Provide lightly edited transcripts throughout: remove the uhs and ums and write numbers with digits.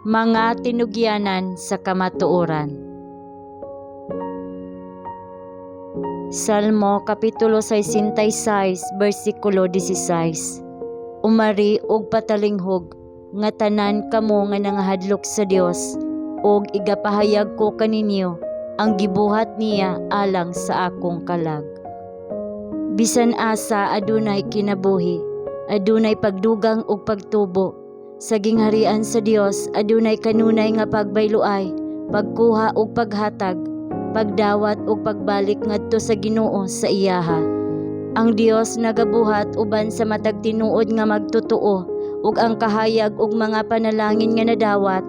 Mga tinugyanan sa kamatuoran. Salmo Kapitulo 66 versikulo 16. Umari og patalinghog nga tanan kamo nga nangahadlok sa Dios, ug igapahayag ko kaninyo ang gibuhat niya alang sa akong kalag. Bisan asa adunay kinabuhi, adunay pagdugang ug pagtubo. Sa gingharian sa Dios adunay kanunay nga pagbayloay, pagkuha ug paghatag, pagdawat ug pagbalik ngadto sa Ginoo sa iyaha. Ang Dios nagabuhat uban sa matag tinuod nga magtotoo, ug ang kahayag ug mga panalangin nga nadawat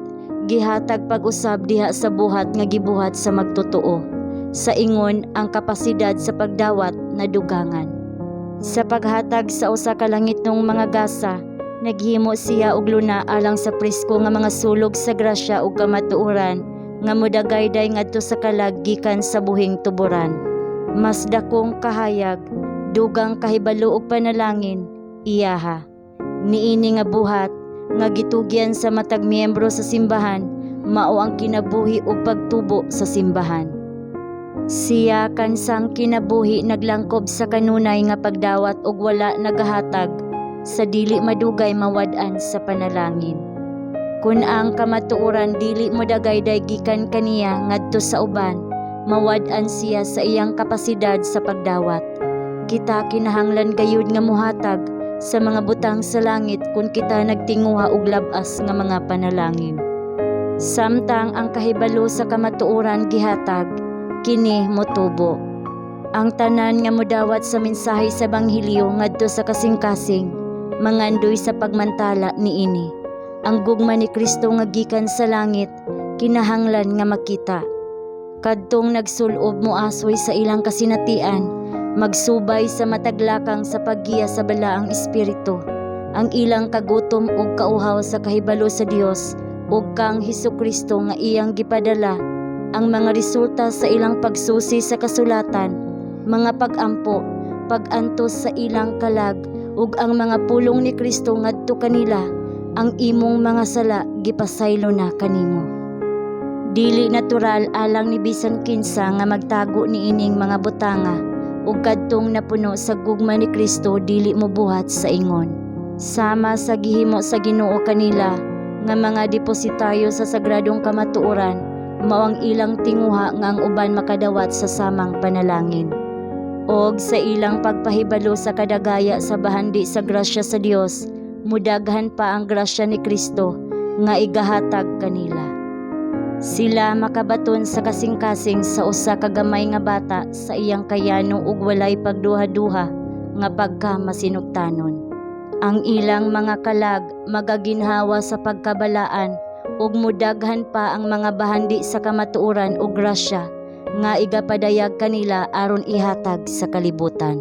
gihatag pag-usab diha sa buhat nga gibuhat sa magtotoo. Sa ingon, ang kapasidad sa pagdawat nadugangan. Sa paghatag sa usa ka langitnong mga gasa, naghimo siya og luna alang sa presko nga mga sulog sa grasya ug kamatuoran nga modagayday ngadto sa kalag gikan sa buhing tuboran. Mas dakong kahayag, dugang kahibalo ug panalangin iyaha. Niini nga buhat nga gitugyan sa matag miyembro sa simbahan mao ang kinabuhi ug pagtubo sa simbahan. Siya kansang kinabuhi naglangkob sa kanunay nga pagdawat ug wala nagahatag sa dili madugay mawad-an sa panalangin. Kun ang kamatuoran dili modagayday gikan kaniya ngadto sa uban, mawad-an siya sa iyang kapasidad sa pagdawat. Kita kinahanglan gayud nga mohatag sa mga butang sa langit kun kita nagtinguha og lab-as nga mga panalangin. Samtang ang kahibalo sa kamatuoran gihatag, kini motubo. Ang tanan nga modawat sa mensahe sa Ebanghelyo ngadto sa kasing-kasing, mangandoy sa pagmantala niini. Ang gugma ni Kristo nga gikan sa langit kinahanglan nga makita. Kadtong nagsulob moasoy sa ilang kasinatian, magsubay sa matag lakang sa paggiya sa Balaang Espiritu. Ang ilang kagutom ug kauhaw sa kahibalo sa Dios ug kang Hesukristo nga iyang gipadala, ang mga resulta sa ilang pagsusi sa kasulatan, mga pag-ampo, pag-antos sa ilang kalag ug ang mga pulong ni Kristo ngadto kanila, "Ang imong mga sala gipasaylo na kanimo." Dili natural alang ni bisan kinsa nga magtago niining mga butanga, ug kadtong napuno sa gugma ni Kristo dili mobuhat sa ingon. Sama sa gihimo sa Ginoo kanila nga mga depositaryo sa sagradong kamatuoran, mao ang ilang tinguha nga ang uban makadawat sa samang panalangin. Og sa ilang pagpahibalo sa kadagaya sa bahandi sa grasya sa Dios, mudaghan pa ang grasya ni Kristo nga igahatag kanila. Sila makabaton sa kasing-kasing sa usa ka gamay nga bata sa iyang kayano ug walay pagduha-duha nga pagka masinugtanon. Ang ilang mga kalag magaginhawa sa pagkabalaan ug mudaghan pa ang mga bahandi sa kamatuoran ug grasya nga igapadayag kanila aron ihatag sa kalibutan.